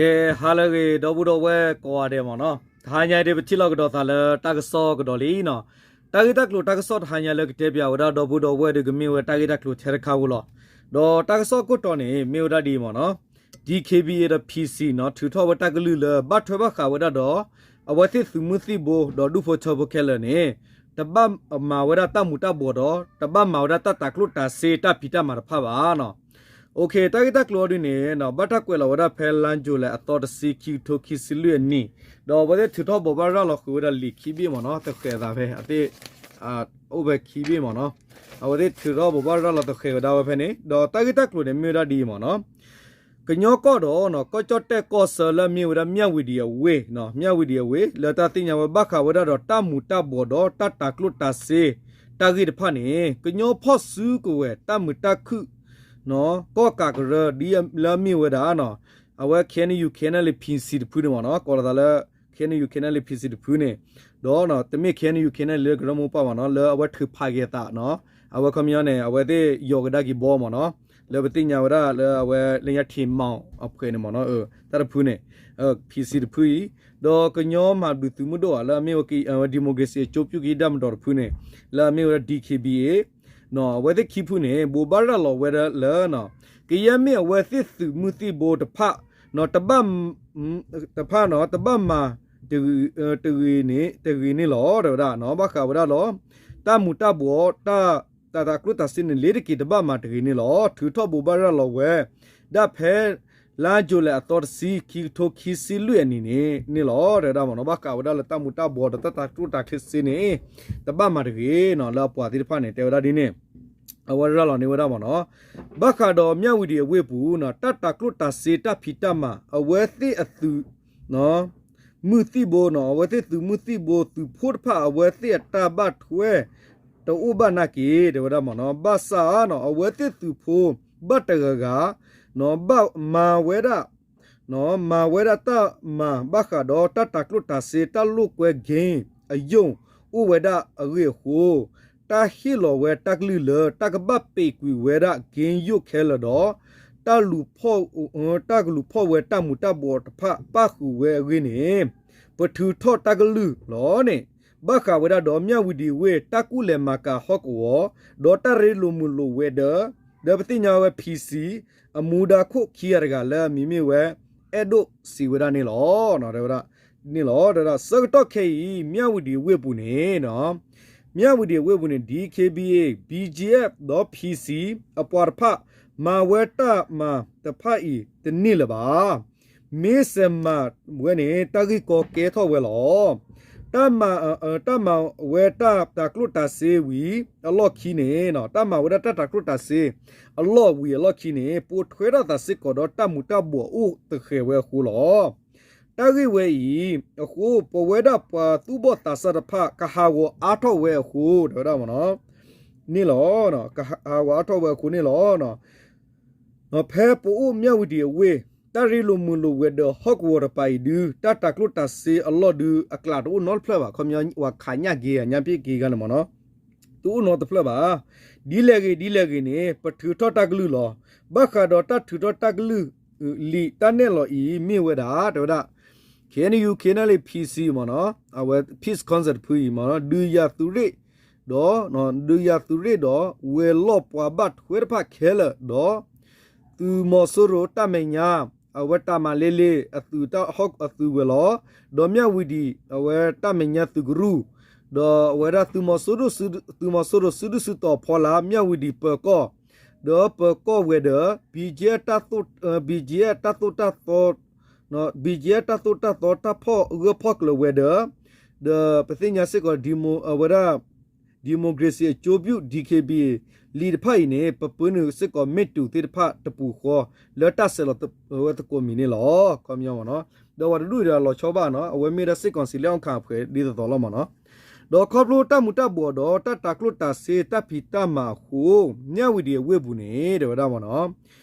ကဲ ဟါလၢအဂ့ၤ ဒီပုၢ်ဒီဝဲၢ်ကိးဂၤဒဲးမ့ၢ်နီၤ, တဟါညါအံၤဒ် ပထံၣ်လိာ်ကဒီးသးလၢတၢ်ကစီၣ်ကဒီးလံနီၤ. တၢ်ဂ့ၢ်တၢ်ကျိၤတၢ်ကစီၣ်တဟါညါလၢကတဲပၠးဝဲဒၣ်ဒီပုၢ်ဒီဝဲၢ်ဒီး ကမ့ၢ်ဝဲတၢ်ဂ့ၢ်တၢ်ကျိၤထဲတခါဧိၤလီၤ. ဒီးတၢ်ကစီၣ်ခိၣ်တီန့ၣ် မ့ၢ်ဝဲဒၣ်ဒ်အံၤမ့ၢ်နီၤ, ဒံၣ်ခ့ဘံၣ်အ့ၣ် ဒီး ဖံၣ်စံၣ်နီၤ ထုးထီၣ်ဝဲတၢ်ကလုၢ်လၢ ဘၣ်ထွဲဘၣ်ဃးဝဲဒၣ်ဒီး အဝဲသ့ၣ်သုးမုၢ်သံၣ်ဘိ ဒီးဒူၣ်ဖိထၢဖိခဲလၢာ်န့ၣ် တဘၣ်မၤဝဲဒၣ်တၢ်မူၤတၢ်ဘှီးဒီး တဘၣ်မၤဝဲဒၣ်တၢ်တၤကျိၣ်တၤစ့တၢ်ဖံးတၢ်မၤတဖၣ်ဘၣ်နီၤ. တၢ်ဂ့ၢ်တၢ်ကျိၤအီၤဒ်န့ၣ် ဘၣ်တၢ်ကွဲးလီၤဝဲဒၣ်ဖဲလါယူၤလံအသီတဆံ ခံကထိခံဆံလွံၢ်အနံၣ်, ဒီးအဝဲသ့ၣ်ထုးထီၣ်ဘိးဘၣ်ရၤလီၤဃုာ်ဝဲဒၣ်လံာ်ခံဘ့ၣ်မ့ၢ်နီၤ, သဃဲးအသးဖဲအသ့ၣ် အိၣ်ဖဲခံဘ့ၣ်မ့ၢ်နီၤ. အဝဲသ့ၣ်ထုးထီၣ်ဘိးဘၣ်ရၤလီၤသဃဲးဝဲဒၣ်ဝဲဖဲန့ၣ် ဒီးတၢ်ဂ့ၢ်တၢ်ကျိၤန့ၣ် မ့ၢ်ဝဲဒၣ်ဒ်အံၤမ့ၢ်နီၤ. ကညီကီၢ်ဒီး ကီၢ်ကၠီၣ်တဲၣ်ကီၢ်ဆၢလၢအမ့ၢ်ဝဲဒၣ် မၠၣ်ဝံၤဒံၣ်အဝ့ၢ်, မၠၣ်ဝံၤဒံၣ်အဝ့ၢ် လၢတၢ်သ့ၣ်ညါဝဲဘၣ်ဃးဝဲဒၣ်ဒီးတၢ်မူၤတၢ်ဘှီးဒီးတၢ်တၤကျိၣ်တၤစ့ တၢ်ဂ့ၢ်တဖၣ်န့ၣ် ကညီဖီၣ်စုကဝဲၤတၢ်မုာ်တၢ်ခုၣ် ကီၢ်ကးကရၢ ဒ်လၢအမ့ၢ်ဝဲဒၣ် အဝဲ KNU KNLA PC တဖုန့ၣ်မ့ၢ်နီၤ, ကိးလီၤသးလၢ KNU KNLA PC တဖုန့ၣ်, ဒီးတမ့ၢ် KNU KNLA လၢကရၢမိၢ်ပှၢ်မ့ၢ်နီၤ, လၢအဝဲထုးဖးက့ၤအသးနီၤ, အဝဲခီပညီန့ၣ် အဝဲသ့ၣ်ယီၤကဒါက့ၤဘီမ့ၢ်နီၤ, လၢပသ့ၣ်ညါဝဲဒၣ်လၢအဝဲလၢညါထံးမီၤအဖှဲးန့ၣ်မ့ၢ်နီၤ, တၢ်တဖုန့ၣ် PC တဖုအံၤ, ဒီးကညီမၤဘျုးသုးမုၢ်ဒိၣ်ဧါ လၢအမ့ၢ်ဝဲ ဒီမိုကရေစီအကျိုးပြုကရင့်တပ်မတော်တဖုန့ၣ်, လၢအမ့ၢ်ဝဲဒၣ် DKBA အဝဲသ့ၣ်ခံဖုန့ၣ် ဘိးဘၣ်ရၤလီၤဝဲဒၣ်လၢ ကယဲၢ်မ့ၢ်အဝဲသ့ၣ်သုးမုၢ်သံၣ်ဘိတဖၣ် တဘၣ် တဖၣ်နီၤ တဘၣ်မၤ တဂ့ၤန့ၣ်လီၤ တဲဝဲဒၣ်နီၤ, ဘၣ်ဃးဝဲဒၣ်လီၤ တၢ်မူၤတၢ်ဘှီး တၢ် တၤကျိၣ်တၤစ့န့ၣ် လ့ၤတက့ၤတဘၣ်မၤတဂ့ၤန့ၣ်လီၤ. ထုးထီၣ်ဘိးဘၣ်ရၤလီၤဝဲဒၣ်ဖဲ လါယူၤလံအသီတဆံ ခံကထိခံဆံလွံၢ်အနံၣ်န့ၣ်န့ၣ်လီၤ တဲဝဲဒၣ်မ့ၢ်နီၤ, ဘၣ်ဃးဝဲဒၣ်လၢတၢ်မူၤတၢ်ဘှီးဒီးတၢ်တၤကျိၣ်တၤစ့န့ၣ် တဘၣ်မၤတဂ့ၤနီၤ လၢအပှၤသ့ၣ်တဖၣ်န့ၣ် တဲဝဲဒၣ်ဒ်န့ၣ် အဝဲရၤလီၤန့ၢ်ဝဲဒၣ်မ့ၢ်နီၤ, ဘၣ်ဃးဒီးမၠၣ်ဝံၤဒံၣ်အဝ့ၢ်ပူၤ တၢ်တၤကျိၣ်တၤစ့တၢ်ဖံးတၢ်မၤ အဝဲသ့ၣ်အသုး မုၢ်သံၣ်ဘိနီၤ, အဝဲသ့ၣ်သုးမုၢ်သံၣ်ဘိ သုးဖိတဖၣ် အဝဲသ့ၣ်အတၢ်ဘၣ်ထွဲ တအိၣ်ဘၣ်နာ်က့ၤ တဲဝဲဒၣ်မ့ၢ်နီၤ, ဘၣ်ဆၣ်နီၤ အဝဲသ့ၣ်သုးဖိ ဘၣ်တဂၤဂၤ ဘၣ်မၤဝဲဒၣ် မၤဝဲဒၣ်တၢ်မၤဘၣ်ဃးဒီးတၢ်တၤကျိၣ်တၤစ့ တၢ်လိာ်ကွဲ game အယိာ် အိၣ်ဝဲဒၣ်အဂ့ၢ်အဃိ တၢ်ဟ့ၣ်လီၤဝဲတၢ်ကလုၢ်လၢ တၢ်ကဘၣ်ပံာ်ကွံာ်ဝဲဒၣ် game ယိာ်ခဲလၢာ်ဒီး တၢ်လူၤဖီၣ် တၢ်ကလူၤဖီၣ်ဝဲတၢ်မူၤတၢ်ဘှီးတဖၣ် ပၣ်ဃုာ်ဝဲအဂ့ၢ်န့ၣ် ပထုးထီၣ်တၢ်ကလုၢ်လီၤန့ၣ် ဘၣ်ဃးဝဲဒၣ်ဒီးမၠၣ်ဝံၤဒံၣ်ဝ့ၢ် တၢ်ကူၣ်လဲၤမၤကၤဟီၣ်ကဝီၤ ဒီးတၢ်ရ့လိာ်မုာ်လိာ်ဝဲၤဒၢး ဒီးပသ့ၣ်ညါဝဲ PC အမူဒါခိၣ်ခံဂၤတဂၤလၢအမံၤမ့ၢ်ဝဲ အဲၣ်ဒိၣ်စံးဝဲဒၣ်န့ၣ်လီၤ. တဲဝဲဒၣ်န့ၣ်လီၤ. ဒီးဆၢကတီၢ်ခဲအံၤ မၠၣ်ဝံၤဒံၣ်ဝ့ၢ်ပူၤန့ၣ် မၠၣ်ဝံၤဒံၣ်ဝ့ၢ်ပူၤန့ၣ် DKBA BGF ဒီး PC အပှၤတဖၣ် မၤဝဲတၢ်မၤတဖၣ်အံၤတန့ၢ်လၢၤဘၣ်. မ့ၢ်စဲးမၤဝဲန့ၣ် တၢ်ဂ့ၢ်ကီကဲထီၣ်ဝဲလီၤ. တၢ်မၤ တၢ်မၤဝဲတၢ်တၤကျိၣ်တၤစ့ဝံၤအလီၢ်ခံန့ၣ် တၢ်မၤဝဲဒၣ်တၢ်တၤကျိၣ်တၤစ့အလီၢ်ဝံၤအလီၢ်ခံန့ၣ် ပိာ်ထွဲထီၣ်သးစ့ၢ်ကီးဒီးတၢ်မူၤတၢ်ဘှီးအိၣ်သဃဲးဝဲအဃိလီၤ. တၢ်ဂ့ၢ်ဝဲအံၤအဃိ ပဝဲဒၣ်ပှၤသူၣ်ဘီၣ်သးစၢ်တဖၣ် ကဟးဂီၤအါထီၣ်ဝဲအဃိ တဲဝဲဒၣ်မ့ၢ်နီၤ န့ၣ်လီၤ. ကဟးဂီၤအါထီၣ်ဝဲအဃိန့ၣ်လီၤ. ဖဲပအိၣ်မၠၣ်ဝံၤဒံၣ်အဝ့ၢ် တၢ်ရ့လိာ်မုာ်လိာ်ဝဲၤဒၢးဟီၣ်ကဝီၤတပၤအံၤဒု တၢ်တၤကျိၣ်တၤစ့အလီၢ်ဒု အကျးတအိၣ်နီတဖျၢၣ်ဘၣ်. ခီပညီ ပှၤခးညၣ်က့ၤ ညၣ်ပ့ၣ်က့ၤဂၤန့ၣ်မ့ၢ်နီၤ တအိၣ်နီတဖျၢၣ်ဘၣ်. ဒ်လဲၣ်ဂ့ၤဒ်လဲၣ်ဂ့ၤန့ၣ် ပထုးထီၣ်တၢ်ကလုၢ်လီၤ. ဘၣ်ဃးဒီးတၢ်ထုးထီၣ်တၢ်ကလုၢ်လံာ်တၢ်နဲၣ်လီၤအံၤ မ့ၢ်ဝဲဒၣ် တဲဝဲဒၣ် KNU KNLA PC မ့ၢ်နီၤ အဝဲ Peace Council တဖုအံၤမ့ၢ်နီၤ ဒုးယၤသုးရ့ၣ် ဒီး ဒုးယၤသုးရ့ၣ်ဒီး ဝဲၤလီၢ်ပှၤဘၣ်ထွဲတဖၣ်ခဲလၢာ်ဒီး သုးမီၤစိရိၤတၢ်မဲာ်ညါ အဝဲတၢ်မၤလ့လ့ အသုးတၢ်ဟီၣ်အသုးဝဲၤလီၢ် ဒီးမၠၣ်ဝံၤဒံၣ် အဝဲတၢ်မဲာ်ညါသုးကရူၢ် ဒီးအဝဲဒၣ်သုးမီၤစိရိၤ သုးမီၤစိရိၤစုဒုၣ်စုတီၤဖီလာ် မၠၣ်ဝံၤဒံၣ်ပၢၤကီၢ် ဒီးပၢၤကီၢ်ဝဲၤဒၢး BGF တၢ်သိၣ် BGF တၢ်သိၣ်တၢ်သီ BGF တၢ်သိၣ်တၢ်သီတၢ်ဖီၣ်ဂၢၢ်ဖီၣ်ကျၢၤဝဲၤဒၢး ဒီးပသ့ၣ်ညါစ့ၢ်ကီး အဝဲဒၣ် ဒီမိုကရေစီအကျိုးပြု DKBA လံာ်တဖၣ်အံၤန့ၣ် ပပၢနုာ်စ့ၢ်ကီးမ့ၢ်တုၤသ့ၣ်တဖၣ်တပူၤဃီ လၢတၢ်ဆဲးလီၤဝဲသကိးမံၤန့ၣ်လီၤ. ခီပညီမ့ၢ်နီၤ ဒီးပှၤတဒူၣ်ဒီးလီၤဆီဘၣ်နီၤ အဝဲမ့ၢ်ဒၣ် စစ်ကောင်စီလက်အောက်ခံ အဖွဲ့ ဒ်သိးသိးလီၤမ့ၢ်နီၤ ဒီးခီဖျိတၢ်မူၤတၢ်ဘှီးဒီးတၢ်တၤကျိၣ်တၤစ့တၢ်ဖံးတၢ်မၤအဃိ မၠၣ်ဝံၤဒံၣ်အဝ့ၢ်ပူၤန့ၣ် တဲဝဲဒၣ်မ့ၢ်နီၤ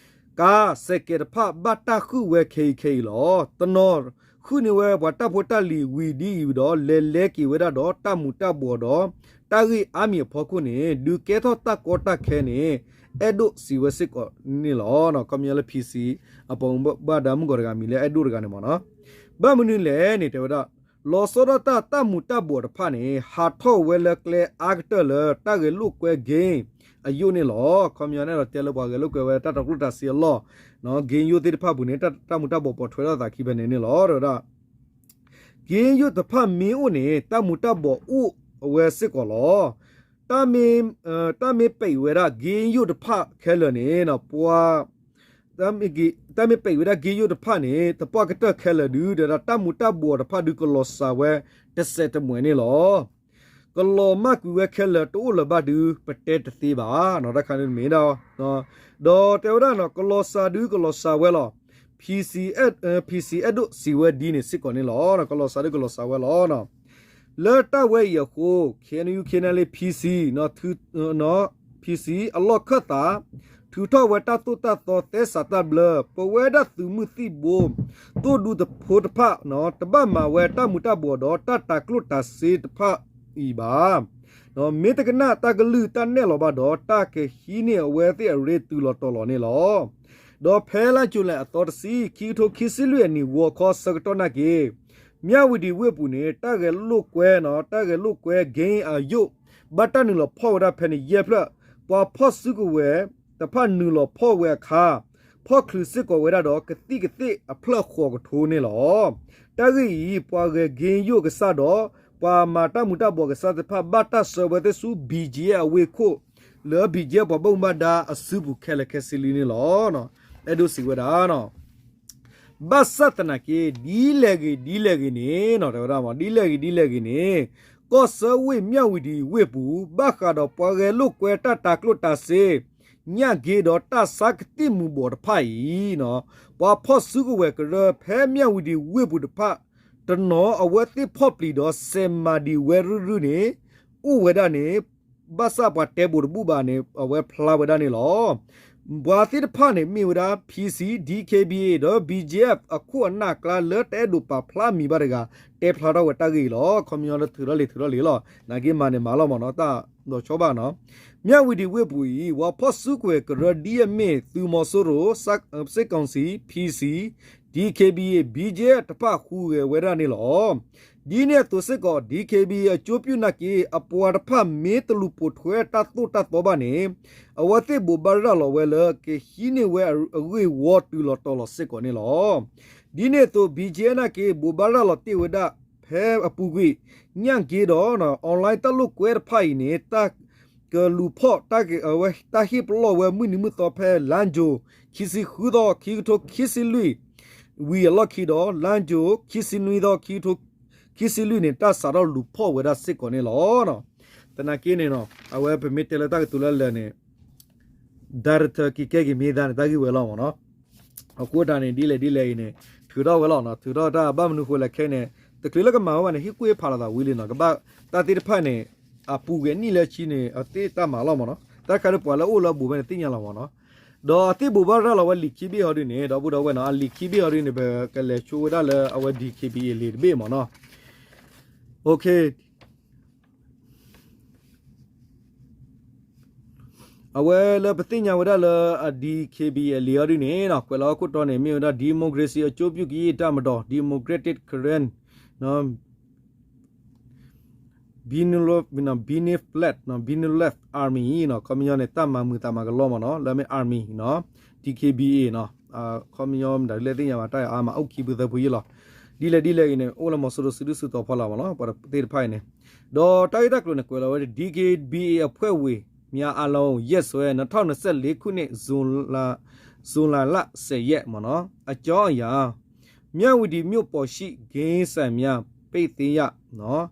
ကါစဲးကဲးတဖၣ်ဘၣ်တၢ်ဃုဝဲခဲအံၤခဲအံၤလီၤ. တနီၤဃုန့ၢ်ဝဲပှၤတၢ်ဖိတၢ်လံၤဝံၤဒ်အံၤဒီး လဲၤလဲက့ၤဝဲဒၣ်ဒီးတၢ်မူၤတၢ်ဘှီးဒီး တၢ်ဂ့ၢ်အါမံၤအဖီခိၣ်န့ၣ် ဒုးကဲထီၣ်တၢ်ကီတၢ်ခဲန့ၣ် အဲၣ်ဒိၣ်စံးဝဲစ့ၢ်ကီးန့ၣ်လီၤ. ခီပညီလၢ PC အပှၤဘၣ်ဒါမုၢ်ကီၢ်တဂၤမံၤလၢအဲၣ်ဒိၣ်တဂၤန့ၣ်မ့ၢ်နီၤ. ဘၣ်မနုၤလဲၣ်န့ၣ် တဲဝဲဒၣ် လီၤဆီဒၣ်တၢ်တၢ်မူၤတၢ်ဘှီးတဖၣ်န့ၣ် ဟးထီၣ်ဝဲလၢကျဲအါကတၢၢ်လၢတၢ်ဂဲၤလိာ်ကွဲ game အယိၣ်န့ၣ်လီၤ. ခီပညီန့ၣ်ဒီးတဲလၢပှၤဂဲၤလိာ်ကွဲဝဲတၢ်တၤကျိၣ်တၤစ့အလီၢ် game ယိၣ်သ့ၣ်တဖၣ်ပူၤန့ၣ် တၢ်မူၤတၢ်ဘှီးပိာ်ထွဲထီၣ်သးခံဖဲန့ၣ်န့ၣ်လီၤ. တဲဝဲဒၣ် game ယိၣ်တဖၣ်မ့ၢ်အိၣ်န့ၣ် တၢ်မူၤတၢ်ဘှီးအိၣ်ဝဲစ့ၢ်ကီးလီၤ. တၢ်မ့ၢ် တၢ်မ့ၢ်ပဲာ်ဝဲဒၣ် game ယိၣ်တဖၣ်ခဲလၢာ်န့ၣ် ပှၤ တၢ်မ့ၢ်ပဲာ်ဝဲဒၣ် game ယိၣ်တဖၣ်န့ၣ် သပှၢ်ကတၢၢ်ခဲလၢာ်ဒုး ဒီးတၢ်မူၤတၢ်ဘှီးတဖၣ်ဒုးကလီၤစှၤဝဲတစဲးတမှဲးန့ၣ်လီၤ. ကလီၤမၢ်ကွံာ်ဝဲခဲလၢာ်တအိၣ်လၢၤဘၣ်ဒုး ပတဲတသ့ဘၣ်နီၤ တၢ်ခါန့ၣ်မ့ၢ်ဒၣ် ဒီးတဲဝဲဒၣ်နီၤ ကလီၤစှၤဒုးကလီၤစှၤဝဲလီၤ. PC PC အဲၣ်ဒိၣ်စံးဝဲဒ်န့ၣ်စ့ၢ်ကီးန့ၣ်လီၤ. ကလီၤစှၤဒုးကလီၤစှၤဝဲလီၤ. လၢတၢ်ဝဲအံၤအဃိ KNU KNLA PC PC အလီၢ်ခၢၣ်သး ထုးထီၣ်ဝဲတၢ်သိၣ်တၢ်သီသဲစးတၢ်ဘျၢ ပဝဲဒၣ်သုးမုၢ်သံၣ်ဘိ သိၣ်ဒူသဖိတဖၣ် တဘၣ်မၤဝဲတၢ်မူၤတၢ်ဘှီးဒီးတၢ်တၤကျိၣ်တၤစ့တဖၣ်အံၤဘၣ်. မ့ၢ်တကနၣ်တၢ်ကလုၢ်တၢ်နဲၣ်လီၤဘၣ်ဒီး တၢ်ကဟံးန့ၢ်အဝဲသ့ၣ်အရ့တုၤလီၤတီၤလီၤန့ၣ်လီၤ. ဒီးဖဲလါယူၤလံအသီတဆံ ခံကထိခံဆံလွံၢ်အနံၣ် ဂီၤခီဆၢကတီၢ်နာ်က့ မၠၣ်ဝံၤဒံၤဝ့ၢ်ပူၤန့ၣ် တၢ်ဂဲၤလိာ်ကွဲနီၤ တၢ်ဂဲၤလိာ်ကွဲ game အယိၣ် ဘၣ်တၢ်နုာ်လီၤဖီၣ်ဝဲဒၣ်ဖဲန့ၣ်ယဲၢ်ဖျၢၣ်, ပှၤဖီၣ်စုကဝဲၤတဖၣ်နုာ်လီၤဖီၣ်ဝဲအခါ ဖီၣ်ချုးစ့ၢ်ကီးဝဲဒၣ်ဒီးကသံၣ်ကသ့ၣ်အဖျၢၣ်ဃိးကထိန့ၣ်လီၤ. တၢ်ဂ့ၢ်အံၤ ပှၤဂဲၤ game ယိၣ်ကစၢ်ဒီး ပှၤမၤတၢ်မူၤတၢ်ဘှီးကစၢ်သ့ၣ်တဖၣ် ဘၣ်တၢ်ဆှၢဝဲသ့ၣ်ဆူ BGF အဝ့ၢ်ခိၣ် လၢ BGF ပှၤဘၣ်မူဘၣ်ဒါအစုပူၤခဲလၢာ်ခဲဆ့လံန့ၣ်လီၤ. အဲၣ်ဒိးစံးဝဲဒၣ် ဘၣ်ဆၣ်သနာ်က့ ဒ်လဲၣ်ဂ့ၤဒ်လဲၣ်ဂ့ၤန့ၣ် တဲဝဲဒၣ် ဒ်လဲၣ်ဂ့ၤဒ်လဲၣ်ဂ့ၤန့ၣ် ကီၢ်ဆၢဝ့ၢ်မၠၣ်ဝံၤဒံၤဝ့ၢ်ပူၤ ဘၣ်ဃးဒီးပှၤဂဲၤလိာ်ကွဲတၢ်တၤကျိၣ်တၤစ့ ညၣ်က့ဒီးတၢ်ဆါကသံၣ်မူၤဘှီးတဖၣ်အံၤ ပှၤဖီၣ်စုကဝဲၤကရၢဖဲမၠၣ်ဝံၤဒံၤဝ့ၢ်ပူၤတဖၣ် တနီၤ အဝဲသ့ၣ်ဖီၣ်ပျံၤဒီးစဲးမၤဒံးဝဲရုၢ်ရုၢ်န့ၣ် အိၣ်ဝဲဒၣ်န့ၣ် ဘၣ်ဆၣ်ပှၤတဲဘူးတဘူးဘၣ်န့ၣ် အဝဲဖျါဝဲဒၣ်န့ၣ်လီၤ. ပှၤသ့ၣ်တဖၣ်န့ၣ်မ့ၢ်ဝဲဒၣ် PC, DKBA ဒီး BGF အခိၣ်အနၢ်ကျါလၢတအဲၣ်ဒိးပာ်ဖျါမံၤဘၣ်တဂၤ တဲဖျါထီၣ်ဝဲတၢ်ဂ့ၢ်အံၤလီၤ. ခီပညီလၢထုးထီၣ်လံာ်ထုးထီၣ်လံာ်လီၤ. နာ်က့မၤန့ၣ်မၤလီၤမ့ၢ်နီၤ တၢ်လီၤဆီဘၣ်နီၤ. မၠၣ်ဝံၤဒံၤဝ့ၢ်ပူၤအံၤ ပှၤဖီၣ်စုကဝဲၤကရၢဒ်အမ့ၢ် သုးမီၤစိရိၤ, စစ်ကောင်စီ, PC, DKBA, BGF တဖၣ်ဟူးဂဲၤဝဲဒၣ်န့ၣ်လီၤ. ဒ်န့ၣ်အသိးစ့ၢ်ကီး DKBA အကၠိပျုၢ်နာ်က့ အပှၤတဖၣ်မ့ၢ်တလူၤပိာ်ထွဲတၢ်သိၣ်တၢ်သီဘၣ်န့ၣ် အဝဲသ့ၣ်ဘိးဘၣ်ရၤလီၤဝဲလၢ ကဟံးန့ၢ်ဝဲအဂ့ၢ်ဝီတုၤလီၤတီၤလီၤစ့ၢ်ကီးန့ၣ်လီၤ. ဒ်န့ၣ်အသိး BGF နာ်က့ ဘိးဘၣ်ရၤလီၤတ့ၢ်ဝဲဒၣ် ဖဲအပူၤကွံာ် ညၣ်က့ဒီး online တၢ်လိာ်ကွဲတဖၣ်အံၤန့ၣ် တၢ်ကလူၤဖီၣ် တၢ်က အဝဲ တၢ်ဟ့ၣ်ပလီၢ်ဝဲမုၢ်နံၤမုၢ်သီဖဲ လါယူၤ ခံဆံဃုသီ ခံကထိခံဆံလွံၢ် ဝံၤအလီၢ်ခံဒီး လါယူၤ ခံဆံနွံသီ ခံကထိခံဆံလွံၢ်န့ၣ် တၢ်စးထီၣ်လူၤဖီၣ်ဝဲဒၣ်စ့ၢ်ကီးန့ၣ်လီၤ. သနာ်က့န့ၣ်နီၤ အဝဲပမ့ၢ်တဲလၢတၢ်ကတိၤလၢလၢာ်န့ၣ် director က့ၤကဲက့ၤမ့ၢ်သးန့ၣ် တၢ်ဂ့ၢ်ဝဲလီၤမ့ၢ်နီၤ. အဃိတၢ်န့ၣ် ဒ်လဲၣ်ဒ်လဲၣ်အံၤန့ၣ် ထုးထီၣ်ဝဲလီၤနီၤ. ထုးထီၣ်တၢ်ဘၣ်မနုၤဃိလဲၣ်ခဲအံၤန့ၣ် တချုးလၢကမၤဝဲဘၣ်န့ၣ် ဟ့ၣ်ကူၣ်ဟ့ၣ်ဖးလိာ်သးဝံၤလံနီၤ. ကဘၣ်တၢ်သ့ၣ်တဖၣ်န့ၣ် အပူၤကွံာ်နံၣ်လၢဆံန့ၣ် အသ့ၣ်တၢ်မၤလီၤမ့ၢ်နီၤ. တၢ်ခါဒုးပှၤလၢအိၣ်လၢအဘူးဖဲန့ၣ်သ့ၣ်ညါလီၤမ့ၢ်နီၤ. ဒီးအသ့ၣ်ဘိးဘၣ်ရၤလီၤဝဲလံာ်ခံဘ့ၣ်ဟီဒုန့ၣ် ဒီပုၢ်ဒီဝဲၢ်နီၤ အလံာ်ခံဘ့ၣ်ဟီဒုန့ၣ် ပကလဲၤဆိဝဲဒၣ်လၢအဝဲ DKBA လံာ်တဘ့ၣ်မ့ၢ်နီၤ. အဝဲလၢပသ့ၣ်ညါဝဲဒၣ်လၢအ DKBA အလံာ်အီၤဒုန့ၣ်နီၤ ကွဲးလီၤဟီၣ်ခိၣ်တီန့ၣ် မ့ၢ်ဝဲဒၣ် democracy အကျိုးပြုကရင်တပ်မတော် Democratic Karen Benevolent Army နီၤ ခီပညီန့ၣ် တၢ်မၤမုာ်သးမၤကလီမ့ၢ်နီၤ လၢမ့ၢ် army နီၤ DKBA နီၤ ခီပညီမတၤဒ်လဲၣ်သ့ၣ်ညါဘၣ် တၢ်အါမးအိၣ်ခံပူၤသၢပူၤယံလီၤ. ဒ်လဲၣ်ဒ်လဲၣ်အံၤန့ၣ် အိၣ်လၢမီၤစိရိၤစုဒုၣ်စုတီၤဖီလာ်မ့ၢ်နီၤ ပှၤသ့ၣ်တဖၣ်အံၤန့ၣ် ဒီးတၢ်ဂ့ၢ်တၢ်ကျိၤန့ၣ် ကွဲးလီၤဝဲ ဒီး DKBA အဖွဲ့ဝင်များအားလုံး ရက်စွဲ နှစ်ထောင့်နှစ်ဆယ့်လေးခုနှစ် ဇူလိုင်လ ဇူလိုင်လ ဆယ်ရက် မ့ၢ်နီၤ အကြောင်းအရာ မြဝတီမြို့ပေါ်ရှိ ဂိမ်းဆိုင်များ ပိတ်သိမ်းရ နော်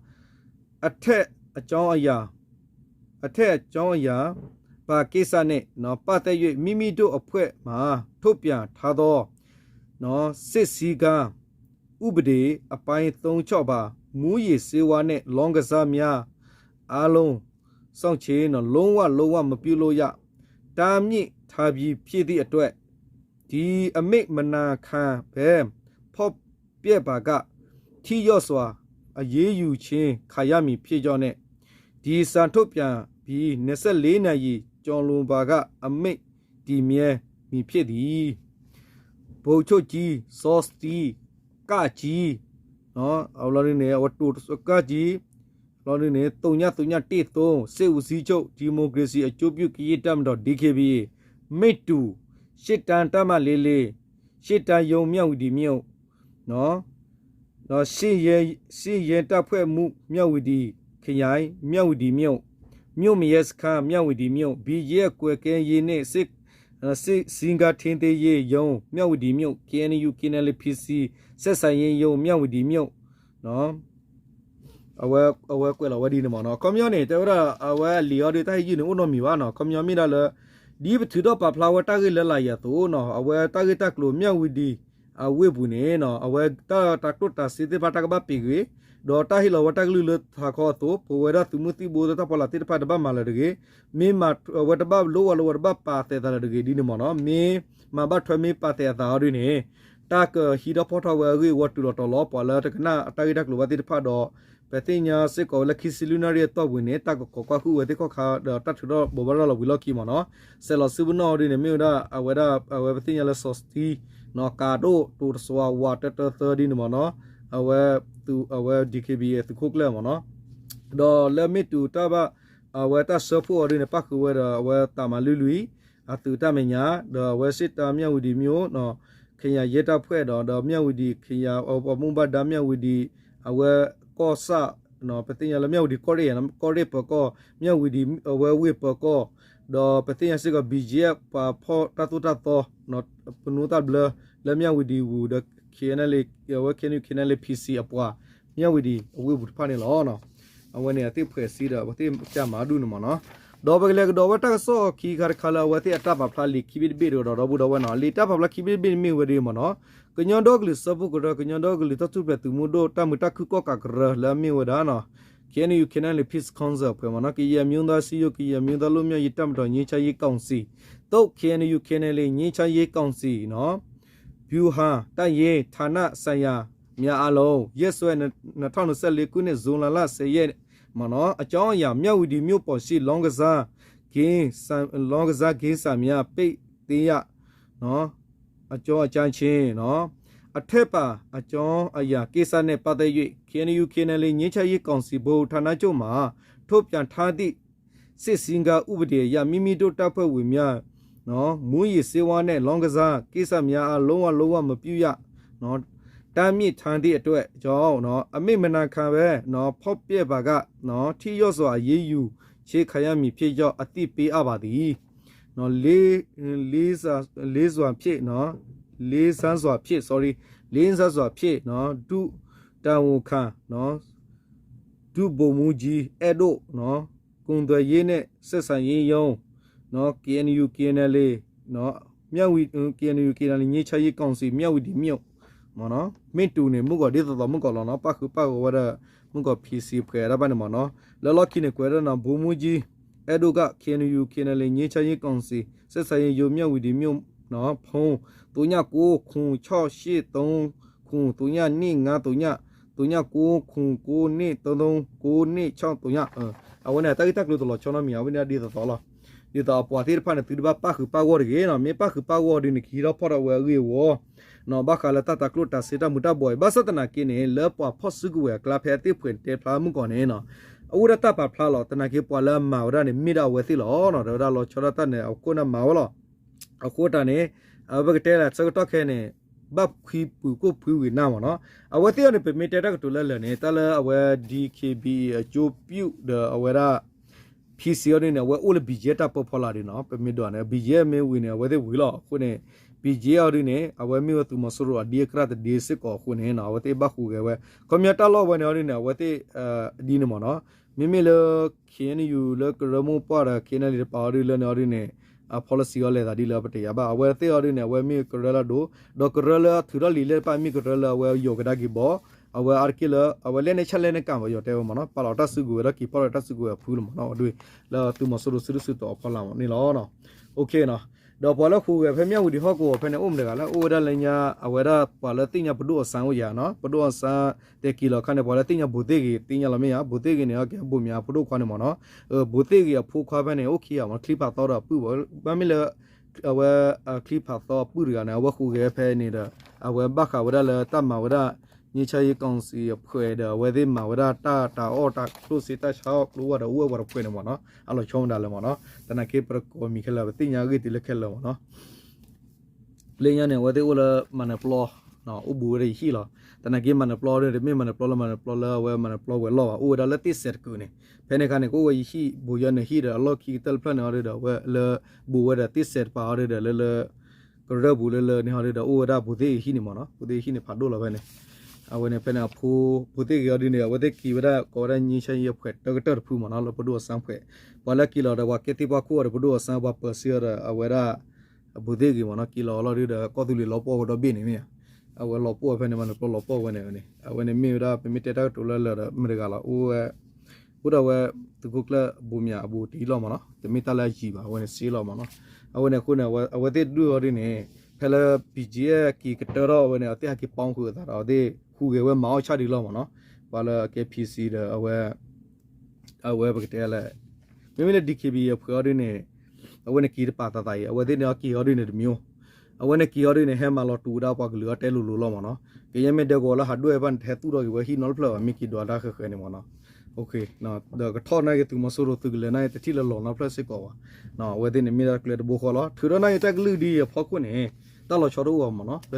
အထက်အကြောင်းအရာ အထက်အကြောင်းအရာ ပါကိစ္စနဲ့ နော် ပတ်သက်၍ မိမိတို့အဖွဲ့မှ ထုတ်ပြန်ထားသော နော် စစ်စည်းကမ်း ဥပဒေအပိုင်း သုံး ချော့ပါ မူးယစ်ဆေးဝါးနဲ့ လောင်းကစားများ အားလုံး စောင့်ကြည့်နော် လုံးဝ လုံးဝ မပြုလုပ်ရ တားမြစ်ထားပြီးဖြစ်သည့်အတွက် ဒီအမိန့်မနာခံဘဲ ဖောက်ဖျက်ပါက ထိရောက်စွာ အရေးယူခြင်းခံရမည်ဖြစ်ကြောင်းနဲ့ ဒီစာထုတ်ပြန်ပြီး နှစ်ဆယ့်လေးနာရီ ကၠီၤလူၤဘၣ်ဂၣ် အမိန့်တည်မြဲမည်ဖြစ်သည် ဗိုလ်ချုပ်ကြီး စီၤစတံ ကၣ်ကၠံ အဝဲန့ၣ် အဝဲတိၤကၣ်ကၠံ လီၤဒုန့ၣ် သုညသုညတ့ၢ်သိ စစ်ဦးစီးချုပ် ဒီမိုကရေစီအကျိုးပြုကရင်တပ်မတော် ဒီ ခ့ဘီ မ့ၢ်တူၢ် ရှေ့တန်းတပ်မလေးလေး ရှေ့တန်းရုံး မြဝတီမြို့ ဒီး စစ်ရဲတပ်ဖွဲ့မှူး မြဝတီခရိုင် မြဝတီမြို့ မြို့မရဲစခန်း မြဝတီမြို့ ဘီကဵတ်ကွပ်ကဲရေးနှင့် စစ်စည်းကမ်းထိန်းသိမ်းရေးရုံး မြဝတီမြို့ KNU KNLA PC ဆက်ဆံရေးရုံး မြဝတီမြို့ အဝဲကွဲးလီၤဝဲဒ်န့ၣ်မ့ၢ်နီၤ. ခီပညီန့ၣ် တဲဝဲဒၣ် အဝဲအလံာ်အီၤဒုး တၢ်ဟ့ၣ်ယုၢ်န့ၣ် အိၣ်နီတမံၤဘၣ်နီၤ. ခီပညီမ့ၢ်ဒၣ်လၢ ဒ်ပထုးထီၣ်ပာ်ဖျါဝဲတၢ်ဂ့ၢ်လၢလာ်ယၤအသိးနီၤ အဝဲတၢ်ဂ့ၢ်တၢ်ကျိၤ မြဝတီ အဝ့ၢ်ပူၤန့ၣ်နီၤ အဝဲတၢ်တၤကျိၣ်တၤစ့သ့ၣ်တဖၣ် တၢ်ကဘၣ်ပံာ်ကွံာ် ဒီးတၢ်ဟ့ၣ်လီၤဝဲတၢ်ကလုၢ်လၢထးခီအသိး ပဝဲဒၣ်သုးမုၢ်သံၣ်ဘိလၢတၢ်ဖီလာ်သ့ၣ်တဖၣ် တဘၣ်မၤလၢၤတဂ့ၤ. မ့ၢ်မၤဝဲတဘၣ်လိၣ်ဝဲလၢဝဲတဘၣ်ပာ်သဲးသးလၢၤတဂ့ၤ ဒ်န့ၣ်မ့ၢ်နီၤ. မ့ၢ်မၤဘၣ်ထွဲမ့ၢ်ပာ်သဲးအသးအီၤဒုန့ၣ် တၢ်ကဟံးထီၣ်ဖီၣ်ထီၣ်ဝဲအဂ့ၢ်အဝီ တုၤလီၤတီၤလီၤ ပှၤလၢတကနၣ်တၢ်ဂ့ၢ်တၢ်ကျိၤဘၣ်သ့ၣ်တဖၣ်ဒီး ပသ့ၣ်ညါစ့ၢ်ကီးဝဲလၢခံဆံလွံၢ်နၣ်ရံၣ်အတီၢ်ပူၤန့ၣ် တၢ်ကခိးကွၢ်ဟုၣ်ဝဲသ့ၣ်ခီၣ်ခါ ဒီးတၢ်ထုးထီၣ်ဘိးဘၣ်ရၤလီၤဝံၤလီၢ်ခံမ့ၢ်နီၤ. စဲးလီၤစုပနီၣ်အီၤဒုန့ၣ် မ့ၢ်ဝဲဒၣ် အဝဲဒၣ် အဝဲပသ့ၣ်ညါလၢစီၤစတံ နီၤ ကးဒိၣ်တိၤတစွၤဝးတၢတၢသၢဒ်န့ၣ်မ့ၢ်နီၤ. အဝဲ အဝဲ ဒီ ခ့ဘီ သုးခိၣ်ကျၢၢ်မ့ၢ်နီၤ. ဒီးလၢမ့ၢ်တုၤတၢ်ဘၣ် အဝဲတၢ်ဆှၢဖှိၣ်အီၤဒုန့ၣ် ပၣ်ဃုာ်ဝဲဒီး အဝဲတၢ်မၤလုၢ်လွံၢ် အသုးတၢ်မဲာ်ညါ ဒီးအဝဲရှေ့တန်းမြဝတီမြို့ ခရိုင်ရဲတပ်ဖွဲ့ဒီး ဒီးမြဝတီခရိုင် ပှၤဘၣ်မူဘၣ်ဒါ မြဝတီ အဝဲကီၢ်ဆၣ် ပသ့ၣ်ညါလၢ မြဝတီ ကီၢ်ရ့ၣ် ကီၢ်ရ့ၣ်ပၢၤကီၢ် မြဝတီ အဝဲဝ့ၢ်ပၢၤကီၢ် ဒီးပသ့ၣ်ညါစ့ၢ်ကီး ဘီကၠ့ ပှၤဖီၣ်တၢ်သိၣ်တၢ်သီ ပနိသၣ်ဘျၢ လၢ မြဝတီ ပူၤဒီး KNLA အဝဲ KNU KNLA PC အပှၤ မြဝတီ အဝ့ၢ်ပူၤတဖၣ်န့ၣ်လီၤ. အဝဲန့ၣ်အသ့ၣ်ဖှဲးစံဒီး ပသ့ၣ်ကၢ်မၤဒူၣ်န့ၣ်မ့ၢ်နီၤ. ဒီးပကလဲၤကဒီးဝဲတၢ်ကစီၣ်ခံခါတခါလၢအဝဲသ့ၣ်အတၢ်ပာ်ဖျါလံာ်ခံဘ့ၣ်တဘ့ၣ်ဒီး ဒီပုၢ်ဒီဝဲၢ်နီၤ လံာ်တၢ်ပာ်ဖျါခံဘ့ၣ်တဘ့ၣ်န့ၣ်မ့ၢ်ဝဲဒ်မ့ၢ်နီၤ ကညီဒီကလုာ်စၢဖှိၣ်ကရၢ ကညီဒီကလုာ်တၢ်ထူၣ်ဖျဲးသုးမုၢ်ဒိၣ် တၢ်မုာ်တၢ်ခုၣ်ကီၣ်ကးကရၢလၢအမ့ၢ်ဝဲဒၣ်နီၤ KNU KNLA Peace Council အဖှဲးမ့ၢ်နီၤ ကရင်အမျိုးသားစည်းရုံး ကရင်အမျိုးသားလွတ်မြောက်ရေးတပ်မတော် ငြိမ်းချမ်းရေးကောင်စီ သို့ KNU KNLA ငြိမ်းချမ်းရေးကောင်စီနီၤ ဗျူဟာတပ်ရင်း ဌာနဆိုင်ရာများအားလုံး ရက်စွဲ နှစ်ထောင့်နှစ်ဆယ့်လေးခုနှစ် ဇွန်လ ဆယ်ရက် မ့ၢ်နီၤ အကြောင်းအရာ မြဝတီမြို့ပေါ်ရှိ လောင်းကစား လောင်းကစားကိစ္စများ ပိတ်သိမ်းရ အကြောင်းအကြမ်းချင်း အထက်ပါအကြောင်းအရာကိစ္စနဲ့ပတ်သက်၍ KNU KNLA ငြိမ်းချမ်းရေးကောင်စီ ဗဟိုဌာနချုပ်မှာ ထုတ်ပြန်ထားသည့် စစ်စည်းကမ်းဥပဒေအရ မိမိတို့တပ်ဖွဲ့ဝင်များ မူးယစ်ဆေးဝါးနဲ့ လောင်းကစားကိစ္စများအား လုံးဝ လုံးဝမပြုရ တားမြစ်ထားသည့်အတွက်ကြောင့် အမိန့်မနာခံဘဲ ဖောက်ဖျက်ပါက ထိရောက်စွာအရေးယူခြင်းခံရမည်ဖြစ်ကြောင်း အသိပေးအပ်ပါသည် လေးလေးစားစွာဖြင့် လေးစားစွာဖြင့် sorry လေးစားစွာဖြင့် ဒုတာဝန်ခံ ဒုဗိုလ်မှူးကြီး အဲၣ်ဒိၣ် ကုန်သွယ်ရေးနဲ့ဆက်ဆံရေးရုံး KNU KNLA မြဝတီ KNU KNLA ငြိမ်းချမ်းရေးကောင်စီ မြဝတီမြို့ မ့ၢ်တူၢ်န့ၣ် မုၢ်ကီၢ်ဒ်သိးသိးမုၢ်ကီၢ်လီၤနီၤ ပၣ်ဃုာ်ပၣ်ဂီၤဝဲဒၣ် မုၢ်ကီၢ် PC ဖှဲးဒၣ်ဘၣ်န့ၣ်မ့ၢ်နီၤ လၢလီၢ်ခံန့ၣ် ကွဲးဒၣ်နီၤ ဗိုလ်မှူးကြီး အဲၣ်ဒိၣ်က KNU KNLA ငြိမ်းချမ်းရေးကောင်စီ ဆက်ဆံရေးရုံး မြဝတီမြို့ ဖုန်း သုည ကိုး ခုနစ် ခြောက် ရှစ် သုံး ခုနစ် သုည နှစ် ငါး သုည သုည ကိုး ခုနစ် ကိုး နှစ် သုံး သုံး ကိုး နှစ် ခြောက် သုည အဝဲန့ၣ် တၢ်ဂ့ၢ်တၢ်ကျိၤတလီၤဆီနီတမံၤ အဝဲန့ၣ်ဒ်သိးသိးလီၤ ဒ်သိးအပှၤသ့ၣ်တဖၣ်န့ၣ် သုတဘၣ်ပၣ်ဃုာ်ပၣ်ဂီၢ်တဂ့ၤနီၤ မ့ၢ်ပၣ်ဃုာ်ပၣ်ဂီၢ်ဒုးန့ၣ် ကဟံးထီၣ်ဖီၣ်ထီၣ်ဝဲအဂ့ၢ်အဝီ ဘၣ်ဃးလၢတၢ်တၤကျိၣ်တၤစ့တၢ်မူၤတၢ်ဘှီးအံၤ ဘၣ်ဆၣ်သနာ်က့န့ၣ် လၢပှၤဖီၣ်စုကဝဲၤအကျါဖဲအသ့ၣ်ဖှဲးတဲဖျါမုၢ်ကီၢ်န့ၣ် အအိၣ်ဒၣ်တၢ်ပာ်ဖျါလီၤ သနာ်က့ပှၤလၢအမၤဝဲဒၣ်န့ၣ် မ့ၢ်ဒၣ်အဝဲသ့ၣ်လီၤ ဒီးဝဲဒၣ်လီၤဆီဒၣ်တၢ်န့ၣ် အခိၣ်နၢ်မၤဝဲလီၤ အဃိတၢ်န့ၣ် အဝဲပကတဲလၢဆၢကတီၢ်ခဲအံၤန့ၣ် ဘၣ်ဖှံပှံၤကိၣ်ဖှံဝံၤနၢ်မ့ၢ်နီၤ အဝဲသ့ၣ်အီၤန့ၣ် ပမ့ၢ်တဲတၢ်ကတိၤလၢလၢာ်န့ၣ် တၢ်လၢအဝဲ ဒီ ခ့ဘီ အကျိုးပြု ဒီးအဝဲဒၣ် ဖံစ့အီၤဒ်န့ၣ် အဝဲအိၣ်လၢ ဘီကၠ့ တၢ်ပၢဖီလာ်ဒ်နီၤ ပမ့ၢ်ဒိးန့ၣ် ဘီကၠ့ မ့ၢ်ဝံၤန့ၣ် အဝဲသ့ၣ်ဝံၤလီၤ အဃိန့ၣ် ဘီကၠ့ အီၤဒ်န့ၣ် အဝဲမ့ၢ်ဝဲသုးမီၤစိရိၤအဒ့အကြၢ်တဒ့စ့ၢ်ကီးအဃိန့ၣ် အဝဲသ့ၣ်ဘၣ်ဃုာ်ဂဲၤဝဲ ခီပညီတၢ်လီၢ်ဝဲန့ၣ်အီၤဒ်န့ၣ် အဝဲသ့ၣ် ဒ်န့ၣ်မ့ၢ်နီၤ မ့မ့ၢ်လၢ ခ့ၣ်အဲၣ်ယူၣ် လၢကရၢမိၢ်ပှၢ်ဒီး ခ့ၣ်အဲၣ်ယူၣ် တပာ်အီၤဒ်လၢန့ၣ်အီၤဒ်န့ၣ် အ policy အီၤလဲၤသးဒ်လၢပတယာ်ဘၣ် အဝဲသ့ၣ်အီၤဒ်န့ၣ် အဝဲမ့ၢ်ကရၢလၢအဒိၣ် ဒီးကရၢလၢအထုးထီၣ်လံာ်လဲၢ်တဖၣ်မ့ၢ်ကရၢလၢအဝဲယီၤကဒါက့ၤဘီ အဝဲအါတက့ၢ်လၢ အဝဲလဲၣ်န့ၣ်ဆၣ်လဲၣ်န့ၣ်ကၣ်ဘၣ်ယီၤတဲဝဲမ့ၢ်နီၤ ပာ်လီၤတၢ်စုကဝဲၤဒီးက့ၤဖီၣ်လီၤတၢ်စုကဝဲၤအဖုလီၤမ့ၢ်နီၤ အီၤဒ် လၢသုးမီၤစိရိၤစုဒုၣ်စုတီၤအဖီလာ်မ့ၢ်န့ၣ်လီၤ OK နီၤ ဒီးပှၤလၢဟူးဂဲၤဖဲမၠၣ်ဝတံၤဟီၣ်ကဝီၤဖဲန့ၣ် အိၣ်မတဂၤလၢ အိၣ်ဝဲဒၣ်လၢညါ အဝဲဒၣ်ပှၤလၢသ့ၣ်ညါပဒိၣ်အီစါအိၣ်ယၤနီၤ, ပဒိၣ်အီစါ တဲက့ၤလီၤခါန့ၣ် ပှၤလၢသ့ၣ်ညါဘူးသ့ၣ်ဂ့ၤ သ့ၣ်ညါလီၤမ့ၢ်ဧါ, ဘူးသ့ၣ်ဂ့ၤန့ၣ် အကဲဘူးမၠးအဖိဒိၣ်ခွါန့ၣ်မ့ၢ်နီၤ, ဘူးသ့ၣ်ဂ့ၤအဖိခွါဖဲန့ၣ် အိၣ်ခံဂၤမ့ၢ် ချံဖးသီဒီးအပုၢ်ဘၣ်, ဘၣ်မ့ၢ်လၢ အဝဲ ချံဖးသီအပုၢ်တဂၤန့ၣ် အဝဲဟူးဂဲၤဖဲန့ၣ်ဒီး အဝဲဘၣ်ဃးဝဲဒၣ်လၢတၢ်မၤဝဲဒၣ် ငြိမ်းချမ်းရေးကောင်စီ အဖွဲ့ဒီး အဝဲသ့ၣ်မၤဝဲဒၣ်တၢ်တၢ်အီၣ်တၢ်ကျိၣ်စ့တၢ်ဆါအီၣ်ကျိဝဲဒီး အိၣ်ဝဲပှၤတဖှဲးန့ၣ်မ့ၢ်နီၤ, အလီၤဆီမတၤလဲၣ်မ့ၢ်နီၤ, သနာ်က့ပတကိးမံၤခဲလၢာ် ပသ့ၣ်ညါအဂ့ၢ်တုၤလၢခဲလၢာ်မ့ၢ်နီၤ. လၢညါန့ၣ် အဝဲသ့ၣ်အိၣ်လၢမၤနၢၤပျီ အိၣ်ဘူးဝဲဒၣ်ယဟံၣ်လီၤ. သနာ်က့မၤနၢၤပျီဒီး တမ့ၢ်မၤနၢၤပျီလၢမၤနၢၤပျီလၢအဝဲမၤနၢၤပျီဝဲၤလီၢ်ဘၣ်, အိၣ်ဝဲဒၣ်လၢသ့ၣ်စဲးတကုာ်န့ၣ်, ဖဲန့ၣ်အခါန့ၣ် ကအိၣ်ဝဲယဟံၣ် ဘူးယဲၢ်နၢၤဟံၣ်ဒီး အလီၢ်ခံကတၢၢ်တဖျၢၣ်န့ၣ်အီၤဒီး အဝဲလၢ ဘူးဝဲဒီးသ့ၣ်စဲးတပၤအီၤဒီး လၢလၢ ကရၢၢ်ပူၤလၢလၢန့ၣ်ဟီဒီး အိၣ်ဝဲဒၣ်ဘူးသ့ၣ်ဂ့ၤဟံၣ်န့ၣ်မ့ၢ်နီၤ, ဘူးသ့ၣ်ဂ့ၤဟံၣ်န့ၣ်ဖးဒိၣ်လီၤဖဲန့ၣ်, အဝဲန့ၣ်ဖဲန့ၣ်အဖိ ဘူးသ့ၣ်ဂ့ၤအီၤဒ်န့ၣ် အဝဲသ့ၣ်က့ၤဝဲဒၣ် ကိးဝဲဒၣ် ငြိမ်းချမ်းရေးအဖွဲ့ တကတၢၢ်တဖုမ့ၢ်နီၤ လၢပဒိၣ်အီစါ အဖွဲ့, ပှၤလၢက့ၤလီၤဒီး ပှၤကဲသ့ၣ်ပှၢ်ခိၣ်အီၤဒီး ပဒိၣ်အီစါ ပှၤပၢၤစ့အီၤဒီး အဝဲဒၣ် ဘူးသ့ၣ်ဂ့ၤမ့ၢ်နီၤ က့ၤလီၤအလီၢ်ဒုဒီး ကီၢ်သူလ့ၤလီၤပှီၢ်ဝဲဒီဘ့ၣ်န့ၣ်မ့ၢ်ဧါ, အဝဲလီၤပှီၢ်ဝဲဖဲန့ၣ် မၤနၢၤပျီလီၤပှီၢ်ဝဲန့ၣ်န့ၣ် အဝဲန့ၣ်မ့ၢ်ဝဲဒၣ် ပမ့ၢ်တဲတၢ်ကတိၤလၢလၢာ်ဒီး မတဂၤလီၤ အိၣ်ဝဲ အိၣ်ဒီးဝဲ သုးခိၣ်ကျၢၢ်ဘူးမၠးအဘူးတံၢ်လီၤမ့ၢ်နီၤ, တမ့ၢ်တၢ်လၢအယံၤဘၣ် အဝဲန့ၣ်စ့လီၤမ့ၢ်နီၤ, အဝဲန့ၣ်အဃိန့ၣ် အဝဲသ့ၣ်တဒူၣ်အီၤဒ်န့ၣ် ဖဲလၢ ပံၣ်ကၠံအဲၣ် က့ၤကတၢၢ်ထီၣ်အဝဲန့ၣ် အဝဲသ့ၣ်ဟဲက့ၤပီဃုာ်အသးဒီး အဝဲသ့ၣ်ဟူးဂဲၤဝဲမၤအီၣ်ဆၣ်ဒံးလီၤမ့ၢ်နီၤ, ပှၤလၢအကဲ PC ဒီးအဝဲ အဝဲပကတဲလဲၣ်, မ့မ့ၢ်လၢ DKBA အဖှဲးအီၤဒ်န့ၣ် အဝဲန့ၣ်က့ၤတပာ်သးသးအံၤ အဝဲသ့ၣ်န့ၣ်အီၤက့ၤအီၤဒ်န့ၣ်တမံၤ, အဝဲန့ၣ်က့ၤအီၤဒ်န့ၣ် ဟဲမၤလီၤတူာ်ဝဲဒၣ်ပှၤကလုာ်အီၤတဲလိၤလိၤလီၤမ့ၢ်နီၤ, ကယဲၢ်မ့ၢ်ဒဲကဝီၤလၢဟးဒွဲၣ်ဘၣ်န့ၣ် တဟဲသူၣ်ထီၣ်က့ၤဝဲဟံၣ်နီတဖျၢၣ်ဘၣ် မ့ၢ်က့ၤဒွးတၢ်ဃဲးဃဲးန့ၣ်မ့ၢ်နီၤ, ဒီးကထီၣ်နာ်က့ၤသုးမီၤစိရိၤသုးကလၢၤနာ်က့ၤ တထံၣ်လၢလီၤနီတဖျၢၣ်စ့ၢ်ကီးဘၣ်, အဝဲသ့ၣ်န့ၣ်မ့ၢ်ဒၣ်ကျဲတဘိဃီလီၤ, ထုးထီၣ်နာ်က့ၤတၢ်ကလုၢ်ဒ်အံၤ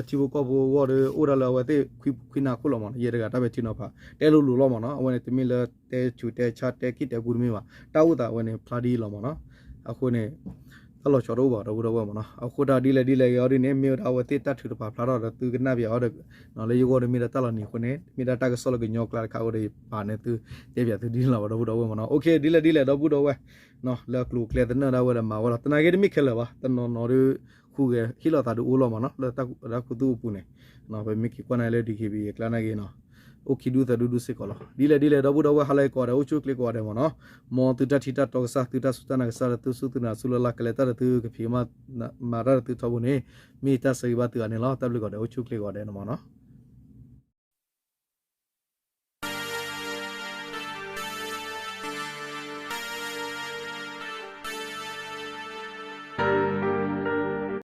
အဖီခိၣ်န့ၣ် တၢ်လီၤဆီတအိၣ်ဘၣ်မ့ၢ်နီၤ, လၢထံဖိကီၢ်ဖိအဂီၢ်ဒီးအိၣ်ဒၣ်လၢအဝဲသ့ၣ်ခွံနၢ်ခိၣ်လီၤမ့ၢ်နီၤ, ယဲတဂၤတၢ်ပဲာ်ထံနီၤဖး တဲလိၤလိၤလီၤမ့ၢ်နီၤ, အဝဲန့ၣ်တမ့ၢ်လၢတဲဆူးတဲဆါတဲက့ၣ်တဲပူတမ့ၢ်ဘၣ်, တၢ်အိၣ်သးအဝဲန့ၣ်ဖျါဒ်အံၤလီၤမ့ၢ်နီၤ, အဃိန့ၣ် တၢ်လီၤဆီတအိၣ်ဘၣ်ဒီပုၢ်ဒီဝဲၢ်မ့ၢ်နီၤ, အဃိတၢ်ဒ်လဲၣ်ဒ်လဲၣ်ဂ့ၤအီၤဒ်န့ၣ် မ့ၢ်ဝဲဒၣ်အဝဲသ့ၣ်တၢ်ထုးတပာ်ဖျါထီၣ်ဒီးသုကနၣ်ပၠးအီၤဒီး လၢယဂီၢ်ဒီးမ့ၢ်ဒၣ်တၢ်လီၤနံၤအဃိန့ၣ် မ့ၢ်ဒၣ်တၢ်ကစီၣ်လၢကညီကျါတခါအဃိဒီးယပာ်န့ၢ်သု တဲပၠးသုဒ်လီၤဘၣ်ဒီပုၢ်ဒီဝဲၢ်မ့ၢ်နီၤ, လၢအကျိၤအကျဲသနၢၣ်ဒၣ်ဝဲဒီးမၤဝဲလီၤ, သနာ်က့တမ့ၢ်ခဲလၢာ်ဘၣ်, တနီၤနီၤဒီး ဟူးဂဲၤဟ့ၣ်လီၤသးဒုးအိၣ်လီၤမ့ၢ်နီၤ, လၢတၢ်ခူသူၣ်အပူၤန့ၣ် ပမ့ၢ်က့ၤကွၢ်န့ၣ်လၢ DKBA အကျါနာ်က့နီၤ အိၣ်ခံဒူသၢဒူဒူစ့ၢ်ကီးလီၤ, ဒ်လဲၣ်ဒ်လဲၣ်ဒီပုၢ်ဒီဝဲၢ်ဟါလၢအဂ့ၤကိးဂၤဒဲး အိၣ်ဆူၣ်အိၣ်ချ့ကိးဂၤဒဲးမ့ၢ်နီၤ, မ်သုတၢ်ထံၣ်တၢ်တီကစၢ် သုတၢ်စူၢ်တၢ်နာ်ကစၢ်ဒီးသုစူၢ်သုနာ်ဆူၣ်လၢ်လၢ် ကလဲၤတၢ်ဒီးသုကဖံးမၤတၢ်ဒီးသုထီဘိန့ၣ် မ့ၢ်တၢ်ဆၢဂ့ၤဘၣ်သုဂၤန့ၣ်လီၤ, တၢ်ဘျုးကိးဂၤဒဲး အိၣ်ဆူၣ်အိၣ်ချ့ကိးဂၤဒဲးန့ၣ်မ့ၢ်နီၤ